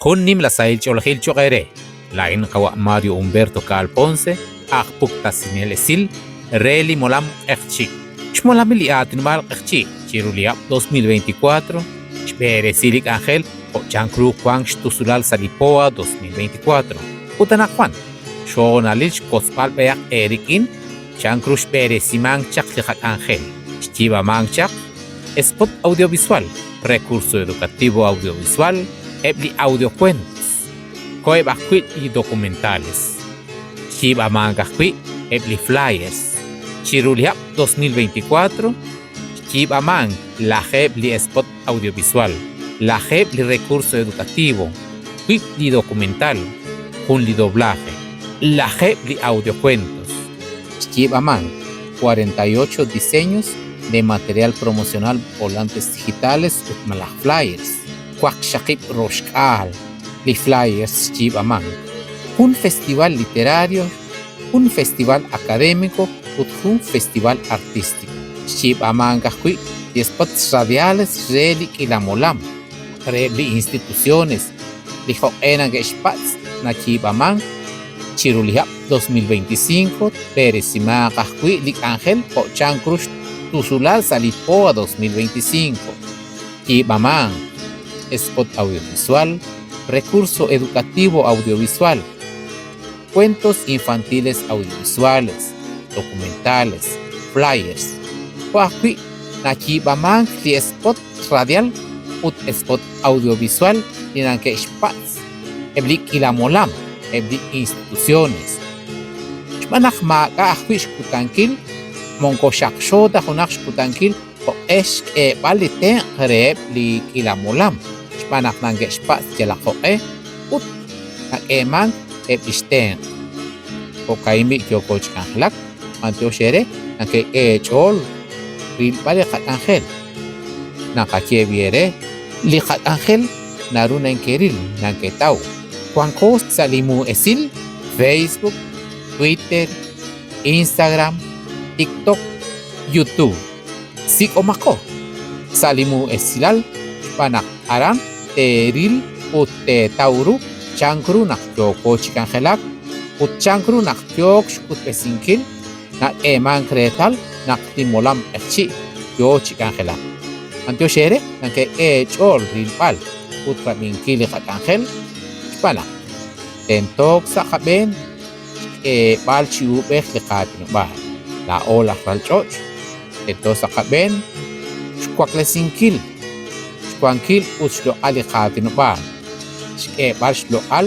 Jun nimla sahil ch'oolejil cho'q eere. Laa'in qawa' Mario Humberto Caal Ponce, aj puktasinel esil re li molam Q'eqchi'. Xmolamil li aatinob'aal Q'eqchi' chiru li hab' 2024 xb'eresi li k'anjel jo' chank ru wank xtusulal sa' li POA 2024. Ut anaqwan, xhoonalil xwotzb'al b'ayaq eerik'in chank ru xb'eresimank chaq li qak'anjel. Xyiib'amank chaq spot audiovisual, recurso educativo audiovisual, eb' li audiocuentos, jo'eb' ajwi' li documentales. Xyiib'amank ajwi' eb' li flyers. Chiru li hab' 2024, xyiib'amank lajeeb' li spot audiovisual, lajeeb' li recurso educativo, wiib' li documental, jun li doblaje, lajeeb' li audiocuentos. Xyiib'amank 48 diseños de material promocional volantes digitales ut malaj flyers, waqxaqib' roxk'aal li flyers xyiib'amank, jun festival literario, jun festival académico ut jun festival artístico. Xyiib'amank ajwi' li spots radiales re li k'iila molam, reheb' li instituciones, li jo'q'e nake'xpatz' nayiib'amank chiru li hab' 2025 tb'eresimanq ajwi' li k'anjel jo' chank ru xtusulal sa' li POA 2025. Yiib'amanq spot audiovisual, recurso educativo audiovisual, cuentos infantiles audiovisuales, documentales, flyers, jo' ajwi' nayiib'amank li spot radial ut spot audiovisual li nake'xpatz' eb' li k'iila molam, eb' li instituciones. Xb'aan naq maak'a' ajwi' xkutankil, moko xaqxo ta junaq xkutankil jo'q'e xk'eeb'al li tenq' reheb' li k'iila molam, xb'aan naq nake'xpatz' yalaq jo'q'e ut nak'eemank eb' li xtenq'. Jo'ka'in b'i' yooko chi k'anjelak, b'antiox eere nakek'e eech'ool rilb'al li qak'anjel. Naqaye b'i' eere, li qak'anjel naru nankeril, nanketaw. Wanko sa' li mu esil, Facebook, Twitter, Instagram, TikTok, YouTube. Sik'omaqo sa' li mu esilal xb'aan naq aran teeril ut teetaw ru chank ru naq yooko chi k'anjelak ut chank ru naq yook xk'utb'esinkil nak'eemank reetal naq li molam q'eqchi' yoo chi k'anjelak. B'antiox eere nakek'e eech'ool rilb'al ut rab'inkil li qak'anjel xb'aan naq tentook sa' qab'een xk'eeb'al chi uub'ej li qaatinob'aal. Laa'o laj ral ch'och', tento sa' qab'een xwaklesinkil xwankil ut xloq'al li qaatinob'aal, xk'eeb'al xloq'al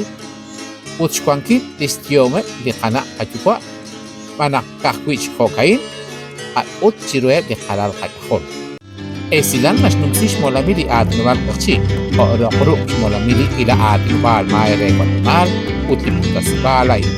ut xwankil li xyehomeb' li qana' qayuwa' xb'aan naq ka'ajwi' chi jo'ka'in tqak'ut chiruheb' li qalal qak'ajol. Esilal naxnumsi xmolamil li aatinob'aal Q'eqchi', jo' roq ruq' xmolamil li k'iila aatinob'aal maay re Watemaal ut li puktasib'aal a'in.